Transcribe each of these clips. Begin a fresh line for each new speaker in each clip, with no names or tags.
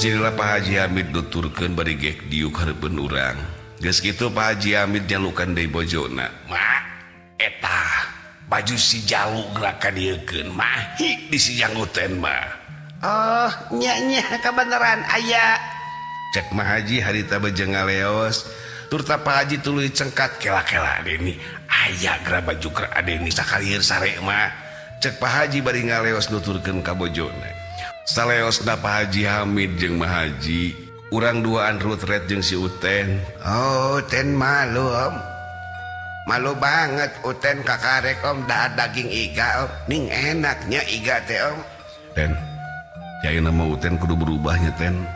Tekung silila Pak Haji Hamid nuturkeun bari gek diuk hareupeun urang. Geus kitu Pak Haji Hamid nyalukan deui bojona. Mak, eta baju si Jalu geura kadieukeun mahi di si Janguten mah.
Oh, nya nya kabeneran aya.
Cek Mah Haji harita bejeng ngaleos. Turta Pak Haji tuluy cengkat kela-kela Adeni. Aya geura baju keur Adeni sakalieur sare mah. Cek Pak Haji bari ngaleos nuturkeun ka bojona. Saleosna Pak Haji Hamid jeung Mah Haji, urang duaan rutret jeung si Uten.
Oh, Uten malu om. Malu banget Uten kakarek om da daging iga om. Ning enaknya iga teh om.
Ten, jaya nama Uten kudu berubahnya Ten.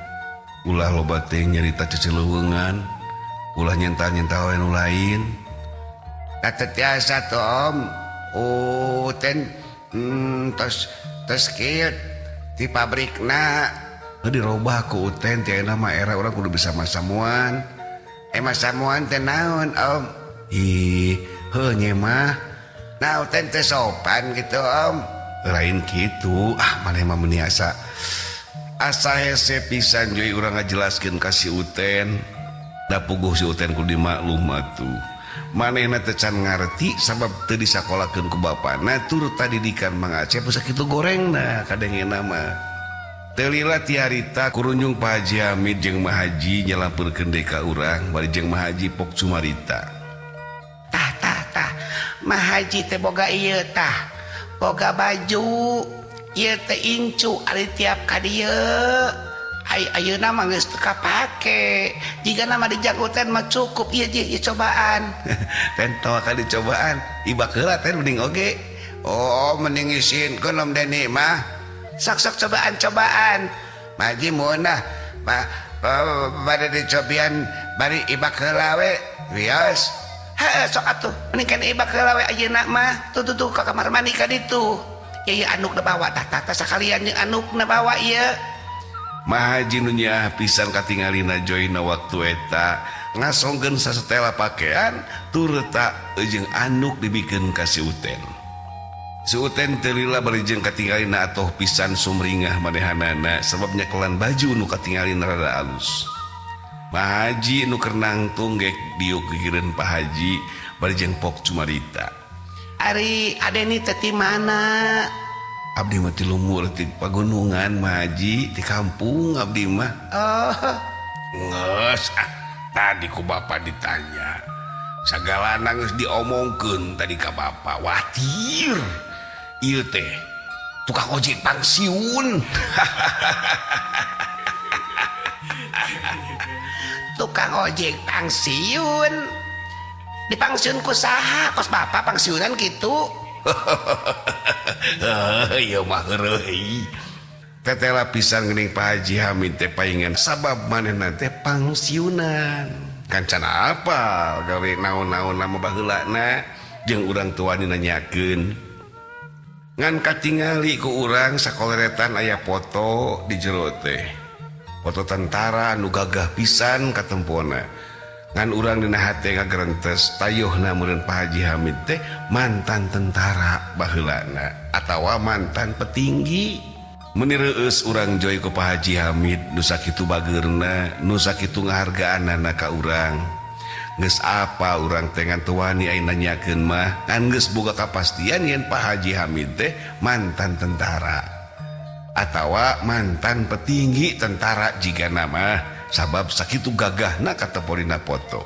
Ulah loba teh nyarita ceceleungan, ulah nyental-nyental nu lain.
Kata tiasa tuh om. Uten tos tos kieu di pabrikna
dirobah ku Uten ti ayeuna mah era urang kudu bisa masamuan.
Masamuan teh naon om?
Ih, heuh nya mah.
Nah Uten teh sopan gitu om.
Lain kitu, ah maneh mah meuni asa asa hese pisan joy urang ngajelaskeun ka si Uten. Da puguh si Uten kudu dimaklum atuh. Manehna teh can ngarti sabab teu disakolakeun ku bapana turta didikan Mang Acep sakitu gorengna kadengena mah. Teu lila ti harita kurunjung Pak Haji Hamid jeung Mah Haji nyalampurkeun deui ka urang bari jeung Mah Haji pok cumarita.
Tah tah tah Mah Haji teh boga ieu tah. Boga baju ieu teh incu ari tiap ka dieu. Ai ayeuna mah geus teu kapake. Jigana mah di Janguten mah cukup ieu ieu ieu cobaan.
Ten tong kali dicobaan. Ibak heula ten mending oge.
Oh, mending isinkeun Om Deni mah. Sok-sok cobaan-cobaan. Maji meunah ma bade dicobian bari ibak heula we. Wios. Heeh, sok atuh. Mending kan ibak heula we ayeuna mah. Tuh tuh tuh ka kamar mandi ka ditu. Ieu ieu andukna bawa tah tah tah sakalian jeung andukna bawa ieu.
Mah Haji nu nyaah pisan katingalina joyna waktu eta ngasongkeun sasetela pakaian turta jeung anduk dibikeun ka si Uten. Si Uten teu lila bari jeung katingalina atoh pisan sumringah manehanana sabab nyekelan baju nu katingalina rada alus. Mah Haji nu keur nangtung gek diuk gigireun Pak Haji bari jeung pok cumarita.
Ari Adeni teh ti mana?
Abdi mah ti lumur ti pagunungan Mah Haji ti kampung abdi mah.
Oh.
Geus ah, tadi ku bapak ditanya. Sagalana geus diomongkeun tadi ka bapak. Watir. Ieu teh tukang ojek pangsiun.
Tukang ojek pangsiun. Di pangsiun ku saha? Kos bapak pangsiunan kitu.
Ieu mah heureuy. Tetela pisan geuning Pak Haji Hamid teh paingan sabab manehna teh pangsiunan. Kan can apal gawe naon-naon nama baheulana jeung urang tua nanyakeun. Ngan katingali ku urang sakoleretan aya foto di jero teh. Foto tentara nu gagah pisan katempona. Ngan urang dina hate ngagerentes tayuhna meureun Pak Haji Hamid teh mantan tentara baheulana atawa mantan petinggi. Meuni reueus urang joy ku Pak Haji Hamid nu sakitu bageurna, nu sakitu ngahargaanana ka urang. Geus apa urang teh ngan teu wani aya nanyakeun mah, ngan geus boga kapastian yen Pak Haji Hamid teh mantan tentara atawa mantan petinggi tentara jigana mah sabab sakitu gagahna kateporina foto.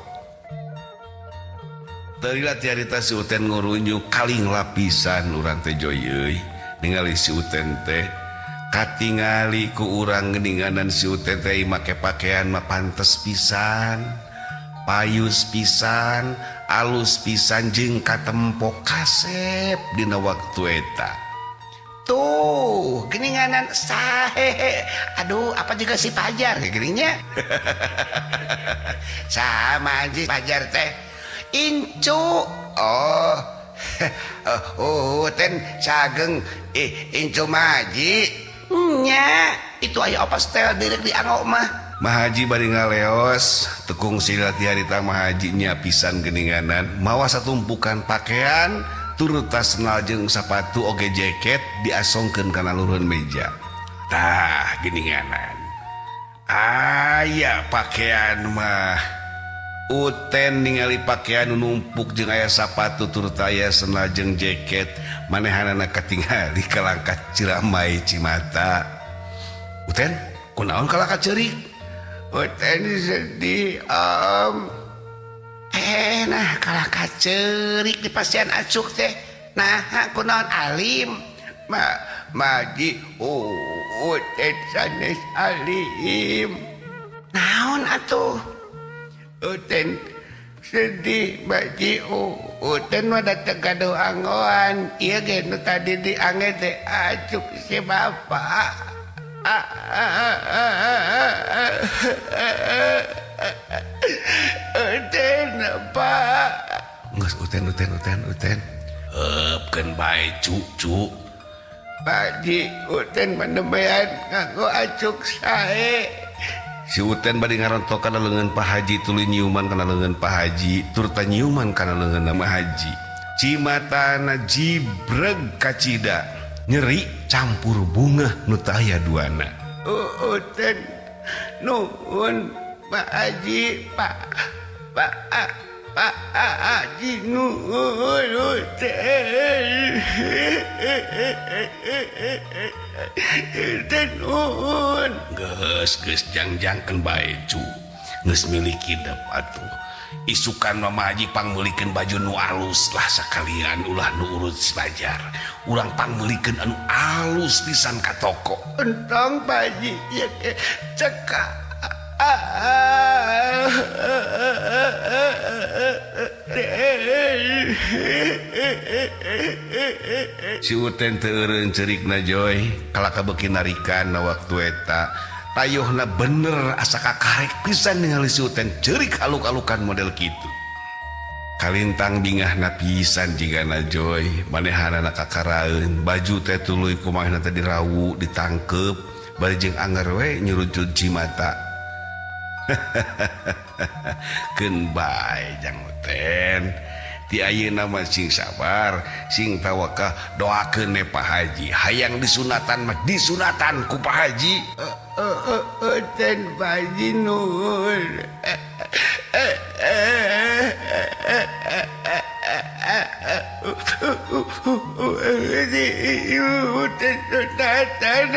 Teu lila ti harita si Uten ngurunjuk kaling lapisan urang teh joy euy. Ningali si Uten teh katingali ku urang geuninganan si Uten teh make pakaian mah pantes pisan, payus pisan, alus pisan jeung katempo kasep dina waktu eta.
Tuh, geuninganan sahehe. Aduh, apa juga si Pajar geuning nya? Sama aja Pajar teh. Incu. Oh. Oh, ten sageng incu maji. Nya, itu aya apa setel direk di angok mah.
Mah Haji bari ngaleos, tekung sila ti harita Mah Haji nya pisan geuninganan, mawa satumpukan pakaian, turta sendal jeung sapatu oge jaket diasongkeun kana luhurun meja. Tah geuninganan. Aya pakaian mah Uten ningali pakaian numpuk jeung aya sapatu turta aya sendal jeung jaket manehanana katingali kalangkat Ciramai Cimata. Uten kunaon kalangkat ceurik?
Uten sedih om. Nah kalangkat ceurik di pasian acuk teh. Nah kunaon alim? Ma maji Uten sanes alim. Naon atuh? Uten sedih baji Uten mah datang gaduh anggoan ieu ge nu tadi diange teh acuk si bapak. Uten pak
geus Uten Uten Uten Uten keun bae cu
Baji Uten manembean nganggo acuk sae.
Si Uten bade ngarontok kana leungeun Pak Haji tuluy nyiuman kana leungeun Pak Haji turta nyiuman kana leungeun Pak Haji. Cimatana jibreg kacida nyeri campur bunga nu teu aya duana.
Uten nuhun Pak Haji Pak Pak Pak Haji nuhun Uten. Uten nuhun.
Geus geus jangjangkeun bae cu. Geus miliki dep atuh. Isukan Mama Haji pangmeulikeun baju nu alus lah sakalian ulah nu urut sajar. Urang pangmeulikeun anu alus pisan ka toko.
Entong Pak Haji ieu teh cekak.
Si Uten teu eureun ceurikna Joy kalaka beuki narikan na waktu eta tayuhna bener asa kakarek pisan ningali si Uten ceurik aluk-alukan model kitu. Kalintang bingahna pisan jigana Joy manehanana kakaraeun baju teh tuluy kumaha teh dirawu ditangkeup bari jeung anger we nyurucut cimata. Keun bae jang Uten ti ayeuna mah sing sabar sing tawakal doakeun we Pak Haji hayang disunatan mah disunatan ku Pak Haji.
Uten Pak Haji nuhun. Uten sunatan.